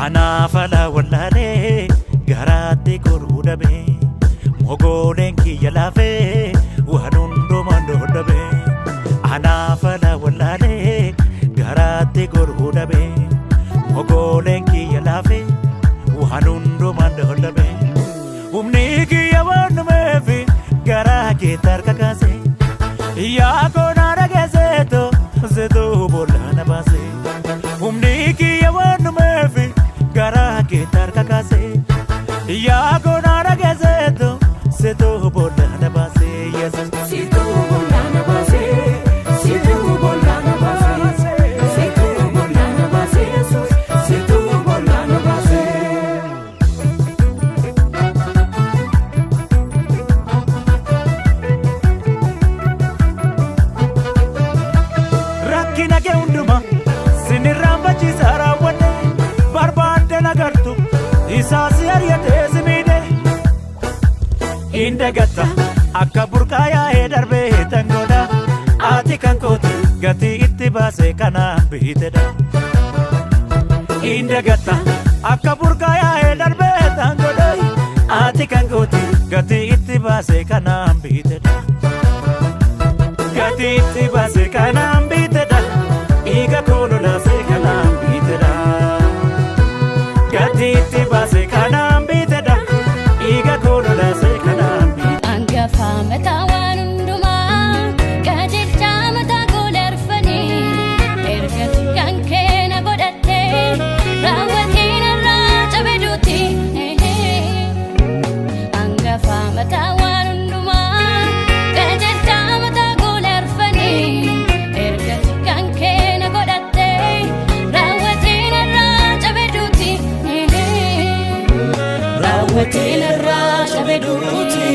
Anaaf ala wallaalee garaatti koruu dhabee mogooleen kiyya laafee waan hundumaan dhodhabee. Anaaf ala wallaalee garaatti koruu dhabee mogooleen kiyya laafee waan hundumaan dhodhabee. Humni kiyya waan dhumeef garaa kee tarka kaasee yaa koonaa dhageesseeto seetuu boolla na baasee. Humni kiyya waan dhumeef garaa kee tarka kaasee yaa koonaa dhageesseeto seetuu boolla na baasee Yesuus. Situu boolla na baasee, situu boolla na baasee, situu boolla na baasee Yesuus, situu boolla na baasee. Rakkina kee hundumaa sinirraan bachiisa raawwanne barbaadde nagartu isaa si ari'atee si miidhe. Hin dagatta akka burqaa yaa'ee darbee tangoodha ati kan kooti gatii itti baase kanaan biitedha. Hin dagatta akka burqaa yaa'ee darbee tangoodha ati kan kooti gatii itti baase kanaan biitedha. Gatii itti baase kanaan biitedha. Dhiiga koo lolaase kanaan biitedha. Gatii itti baase kanaan biitedha. Dhiiga koo lolaase kanaan biitedha. Hangafa mataa waan hundumaa qajeelchaa mataa gola arfanii ergatti kan keena godhattee raawwatiin irraa cabe duuti. Hangafa mataa waan hundumaa qajeelchaa mataa gola arfanii ergatti kan keena godhattee raawwatiin irraa cabe duuti. Raawwatiin irraa cabe duuti.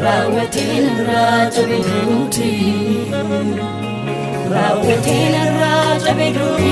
Raawwatiin irraa cabe duuti. Raawwatiin irraa cabe duuti.